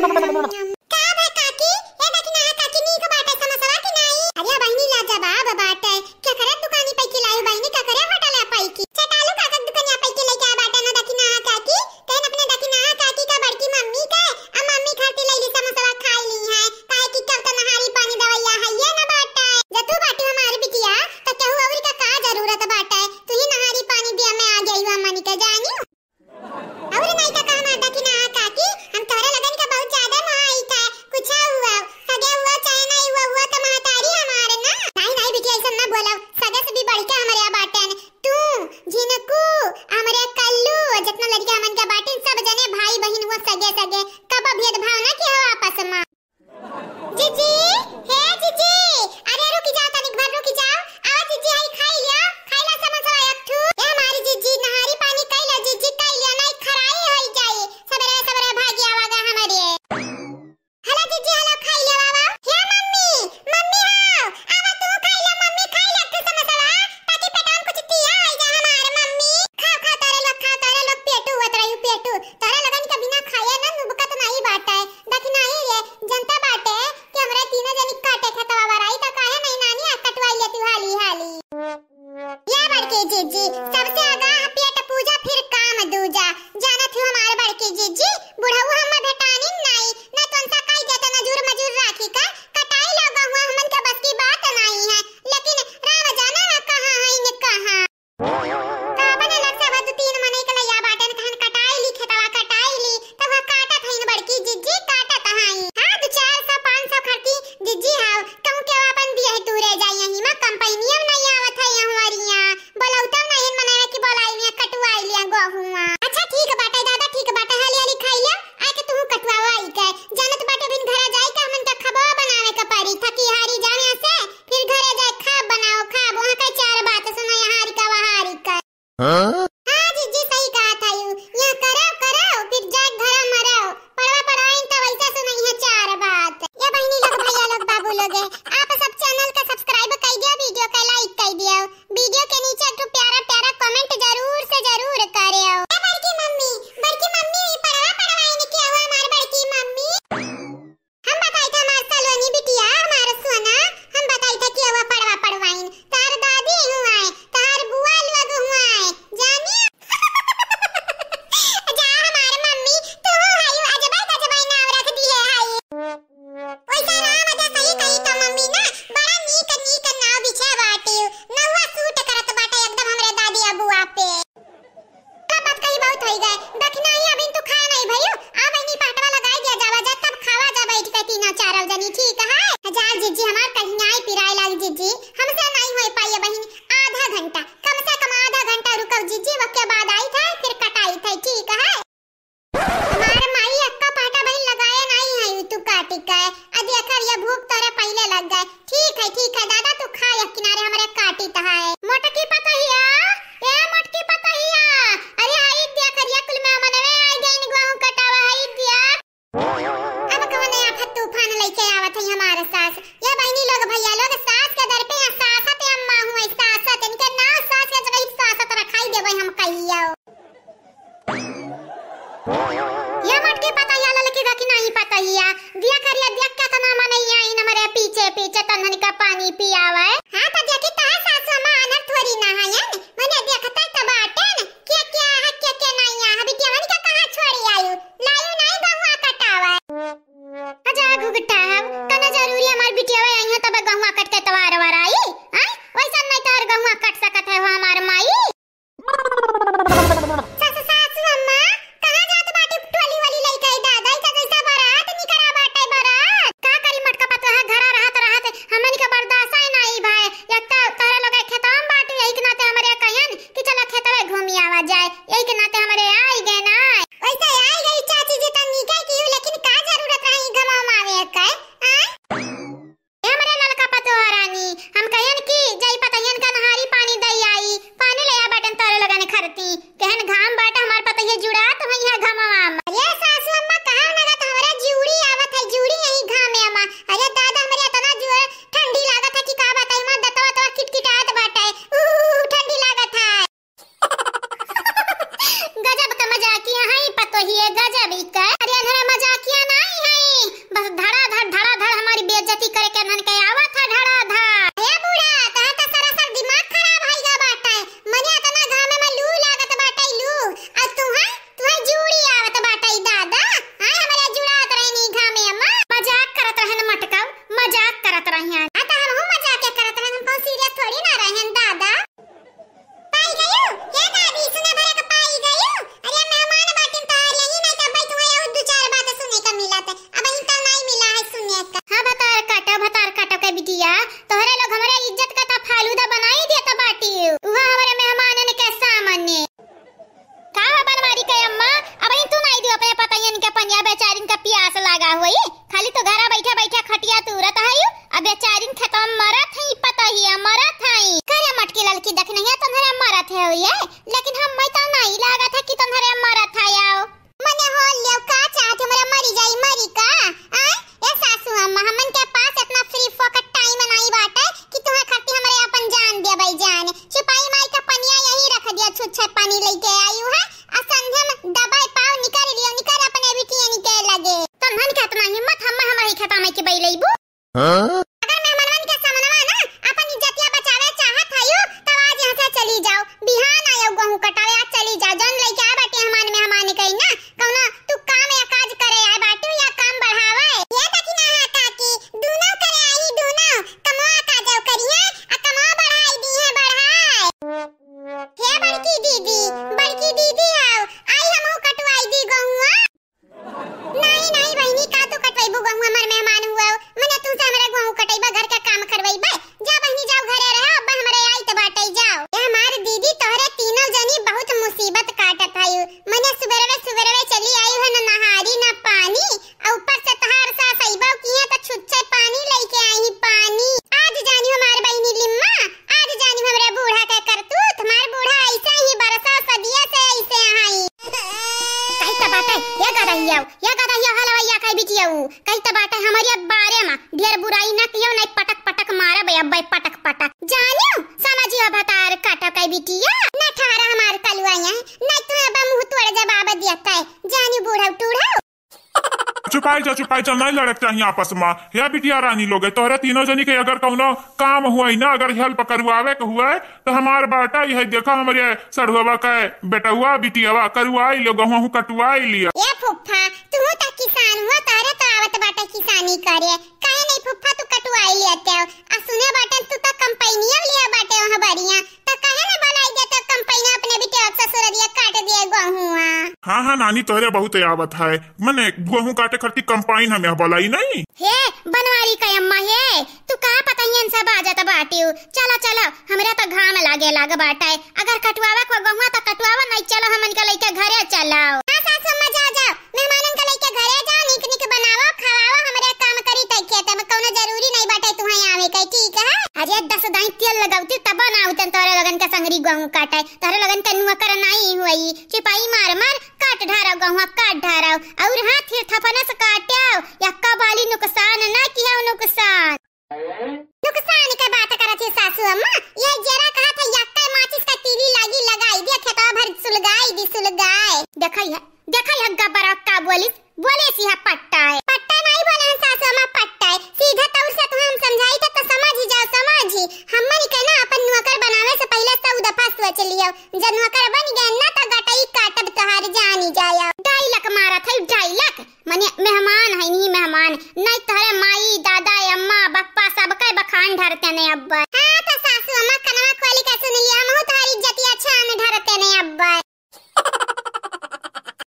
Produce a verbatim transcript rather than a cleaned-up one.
का बा काकी? ए दखिनहा काकी, नीक बाटे समोसवा कि नाई? अरे बहिनी, लाजवाब बाटे। केकरे दुकानी पइकी लायू बहिनी, केकरे होटल पइकी? चटालू काका दुकानिया पइकी लइके आ बाटे ना दखिनहा काकी। तेन अपने दखिनहा काकी का बड़की मम्मी के, आ मम्मी खातिर लइली समोसवा खाइ ली है। काहे कि कब त नहारी पानी दवइया हइये ना बाटे। जब तू बाटी हमार बिटिया, त केहू अउर का का जरूरत बाटे? तू ही नहारी पानी दिया में आ गई हो हमनी के जानी। अउर नाई त का हमार दखिनहा काकी, हम तोहरे लगन के बहुत ज्यादा मोहाई था। कुछ हुआ, सगे हुआ चाहे नाई हुआ, हुआ त महतारी हमार ना। नाई, नाई बिटिया, अइसन ना बोला। सगे से भी बढ़ के हमरे यहाँ बाटेन। तू, झिनकू, हमरे कल्लू, जितना लड़का हमन के बाटेन, सब जने भाई बहिन हुआ सगे सगे। कब भेदभाव ना किया हो आपस में। जीजी, हे जीजी, अरे रुकि जाओ, तनिक भर रुकि जाओ। आवा जीजी, हई खाइ लियो, खाइ ला समोसा एक ठू। ए हमारी जीजी, नहारी पानी कइ लो जीजी, कइ लियो, नाई खराई होइ जाई। सबेरे सबेरे भागी आवागा हमरे। हेलो जीजी, हेलो, खाइ लियो, आवा। हे मम्मी, मम्मी हो, आवा तू खाइ लियो, मम्मी खाइ लियो एक ठू समोसा, ताकि पेटवा में कुछ तिया होइ जा हमार मम्मी। खाओ, खाओ, तोरे लोग, खाओ, तोरे लोग, पेटू हुआ तोरे, पेटू। तोरे लगन के बिना खाए ना नुबकत नाई बाटे। दखिनही रे, जनता बाटे कि हमरे तीनों जनी काटे खेतवा बराई, त काहे नहीं नानी आ कटवाई लेती हाली हाली। या बड़की जीजी, सबसे आगा पेट पूजा फिर काम दूजा। जानत हो हमार बड़की जीजी, बुढ़ऊ हम भेटानी नाई, ना तो उनसा काई के तना जुर मजूर राखी का, कटाई लोग हुआ हमन के बस की बात नाई है, लेकिन राम जाने ना कहाँ है न कहाँ। तो अपने लोग सब दू तीन मनई के लइया बाटेन, कहन कटाई ली खेतवा, कटाई ली। तो वह काटत हईन बड़की जिज्जी, काटत हईन। हाँ, दू चार सौ, पाँच सौ खरती जिज्जी हाव, कहूँ के अपन दिए तूरे जाई, यहीं में कंपनिया नहीं आवत है, यहाँ वरिया बोलौतव नहीं मनई कि बोलाई लिया, कटवाई लिया गहुआ। अच्छा ठीक बाटे दादा, ठीक बाटे, हाली हाली खाई लिया, आके तू कटवावा आई के। जानत बाटे बिन घरा जाई के हमन के खबवा बनावे के पड़ी, थकी हारी जावे से फिर घरे जाए खाब बनाओ, खाब वहाँ के चार बात सुनो, यहाँ हारी का, वहाँ हारी का। हाँ? हाँ जीजी सही कहा था यू, यहाँ करो करो फिर जाए घरा मरो, पड़वा पड़वाइन तो वैसा सुनाई है चार बात। ये बहिनी लोग, भैया लोग, बाबू लोग है, आप सब channel का subscribe कर दियो, video का like कर दियो, video के नीचे एक ठो प्यारा प्यारा comment जरूर से जरूर करियो। ए बड़की मम्मी, बड़की मम्मी, ई पड़वा पड़वाइन के हो हमार बड़की मम्मी। हम बताई था हमार सलोनी बिटिया, हमार सोना, हम बताई था कि हुआ पड़वा पड़वाइन, तार दादी हुआए, तार बुआ लोग हुआए, जानी? जा हमार मम्मी, तू हई अजबै गजबै नाम रख दिए हई। वैसा राम अजा सही कही तो मम्मी ना, बड़ा नीक नीक नाव बिछे बाटे, नौवा suit करत बाटे एकदम हमरे दादी अबुआ पे। का बात कही बहुत होई गए। दखिनही अबिन तू खा नहीं भइयो। आ बहिनी पहटवा लगाई दिया जावा जा, तब खावा जा बैठ के तीनों चारों जनी, ठीक है? जा जिज्जी हमार कहीं आई पिराए लाग जिज्जी। हमसे नहीं होई पाई बहिन। आधा घंटा, कम से कम आधा घंटा रुकव जिज्जी, वके बाद आई थे, फिर कटाई थे, ठीक है? हमार माई अक्का पहटा बहिन लगाए नहीं है, तू काटी के। आ देखा ये भूख तोरे पहले लग गए। ठीक है, ठीक है दादा, तू खा एक किनारे हमरे काटी तहाए। मोटकी पतहिया, ए मोटकी पतहिया, अरे आई दिया खरिया कुल में मनवे आई गइन गहूं कटावा आई दिया। अब कौन आफत तूफान लेके आवत है हमारे सास? ये बहिनी लोग भैया लोग सास के दर पे हैं, सासत अम्मा हुए सासत, इनके नाव सास के जगह सासत रखाई देवे हम कहियो। या मटकी पतैया ललकी रखी नहीं पतैया। दिया करिया दिया केतना मनैया इन हमरे पीछे पीछे तन्हन का पानी पियावे। हाँ तो देखी तह सासु अम्मा आनर थोड़ी ना हयन। मने देखते तो बाटेन। के के है के के नहीं है। बिटिया मन के कहाँ छोड़ी आयु। लायु नहीं गहुआ कटावे। अजा घुघटा है। कना जरूरी हमार बिटिया आई है तब गहुआ कट के तवार वराई। हाँ? वैसा नहीं तोहर गहुआ कट सकत है हो हमार माई। सासु, सासु अम्मा, कहाँ जात बाटी टोली वाली लइका? ई दादा, ई त जैसा बारात निकरा बाटे बारात। का करी मटका पतोहा, घरा रहत रहत हमनी के बर्दाश्त ही नाई भाई। एक त तोहरे लोग खेतवा में बाटी, यही के नाते हमरे कहन कि चला खेतवे घूमी आवा जाए, यही के नाते हमरे आई गए ना। वैसे आई गई चाची जी त नीके की, लेकिन का जरूरत रही घमा मावे के? आय? ए हमरे ललका पतोह रानी, हम कहन कि जाई पतहियन का नहारी पानी दई आई, पानी ले आ बटन तोरे लगन खरती, कहन घाम बाट हमार पतहिया जुड़ात होई है घमवा में। अरे सासु अम्मा कहा ना तो हमरा जूड़ी आवत है, जूड़ी यही घाम में अम्मा। अरे दादा हमरे इतना जोर ठंडी लागत है कि का बताई, मार दतवा तवा किटकिटात बाटे, ऊ ठंडी लागत है। गजब का मजाकिया है पतोहिए, गजब ही का। अरे अनहरा मजाकिया नहीं है। पनिया बेचारिन का पियास लागा होई, खाली तो घरा बैठा बैठा खटिया तूरत हई, अब बेचारिन खेतवा में मरत हई, पता ही है, मरत हई। करे मटकी ललकी, देख नहीं है तोहरे मरत है होई है, लेकिन हम मैं तो नहीं लागत है कि तोहरे मरत है आओ। मने हो लियो का चाहत हमरा मरी जाई, मरी का? आय, ए सासू अम्मा, हमन के पास इतना free फोकट time नहीं बाटे कि तुहे खातिर हमरे अपन जान देबै जान। चुपाई माई का पनिया यही रख दिया, छुच्छे पानी लेके आई है। आ संझे में दबाई पाव निकर लियो, निकर अपने बिटियन के लगे। तन्हन के इतना हिम्मत, हम हमारे खेता में के बैलैबू? हाँ? अगर मेहमानन के सामनवा ना अपन इज्जतिया बचावे चाहत हयू, तब आज यहाँ से चली जाओ। बिहान आयो गेहूं कटावे, आज चली जाओ। जौन लइके आए बाटे मेहमान, मेहमान कही ना, कौनो तू काम या काज करे आए बाटू या काम बढ़ावे? ये देखी ना है काकी, दूनो करे आई, दूनो कमवा काजो करिहे, आ कमवा बढ़ाई दी है, बढ़ाए। हे बड़की दीदी, बड़की दीदी आओ, आई हमहू कटवाई दी गेहुआ। नहीं, नहीं बहिनी, का तू कटवैबू गेहूं? हमार मेहमान हुआ हो, मने तू से हमरे गेहूं कटैबा, घर का काम करवैबा? जा बहिनी, जाओ घरे रहो, अब हमरे आई त बाटै, जाओ। ए हमार दीदी, तोहरे तीनों जनी बहुत मुसीबत काटत हयू। मने सुबेरवे सुबेरवे चली आयू है, न नहारी न पानी, आ ऊपर से तोहार सास अइबो किहे त छुच्छे पानी लइके आई, पानी। आज जानी हमार बहिनी लिम्मा, आज जानी हमरे बूढ़ा के करतूत, हमार बूढ़ा ऐसे ही बरसा सदिया से ऐसे आई। कही त बाटे, या गदहिया, या गदहिया हलवैया के बिटिया ऊ। कही त बाटे हमरे बारे में, ढेर बुराई न कियो, नहीं पटक पटक मारब अब्बै पटक पटक। जानियो, समझियो भतार काटो के बिटिया, न ठहरा हमार कलुआ यहाँ, नहीं तुम्हें अब मुंह तोड़ जवाब दिया तय। जानियो बूढ़ा टूढ़ा। चुपाई जा, चुपाई जा, नहीं लड़क चाहिए आपस में। या बिटिया रानी लोग, तोहरे तीनों जनी के अगर कौनो काम हुआ ना, अगर help करवावे के हुआ, तो हमार बाटा यह देखा, हमरे सढ़ुआ के बेटउआ, बिटियावा करवाई लियो, गेहूं कटवाई लियो। ए फुफ्फा, तू तो किसान हुआ, तोहरे तो आवत बाटे किसानी करे, काहे नहीं फुफ्फा तू कटवाई लेते हो? आ सुने बाटे तू तो कंपनिया लिया बाटे वहाँ बढ़िया, तो काहे ना बोलाई देते कंपनी अपने बिटिया के ससुर दिया काट दिए गेहुआ। हाँ, हाँ नानी, तोहरे बहुत आवत है, मने गेहूं काटे खरती कंपाइन हमें बोलाई नहीं। हे बनवारी का अम्मा, हे तू का पता ही इनसे बाजत बाटियो। चलो, चलो, हमरा तो घाम लागे लाग बाटे। अगर कटवावे को गेहुआ तो कटवावा, नहीं चलो हमन के लइके घरे चलो। हाँ सासू अम्मा, जाओ, जाओ, मेहमानन के लइके घरे जाओ, निक निक बनावो, खवावो, हमरे काम करी तै खेत में, कौनो जरूरी नहीं बाटे तुहे आवे के, ठीक है? अरे दस दाई तेल लगावती तब ना होतन तोरे लोगन के संगरी गेहूं काटे, तोरे लोगन के नुआ कर नहीं हुई, चिपाई मार मार काट ढारव गहुआ, काट ढारव। और हाँ, थिर थपने से काट्याव, यक्का बाली नुकसान ना किया नुकसान। नुकसान के बात करत है सासू अम्मा, ये जरा कहा था यक्का माचिस का तीली लागी लगाई दे, खेतवा भर सुलगाई दी, सुलगाए। देखई है, देखई है गब्बरा का बोलिस, बोले सिहा पट्टा है। पट्टा नहीं बोले हैं सासू अम्मा, पट्टा है। सीधा तौर से तुम्हें हम समझाई तो, तो समझ ही जाओ, समझ ही। हमन के ना अपन नौकर बनावे से पहले सौ दफा सोच लियो। जब नौकर बन गए ना तो गटई काटब तोहार जानी जाया। डायलॉग मारत है, डायलॉग। मने मेहमान है नहीं मेहमान, नहीं तोहरे माई, दादा, अम्मा, बप्पा सबके बखान ढरते ने अब्बा।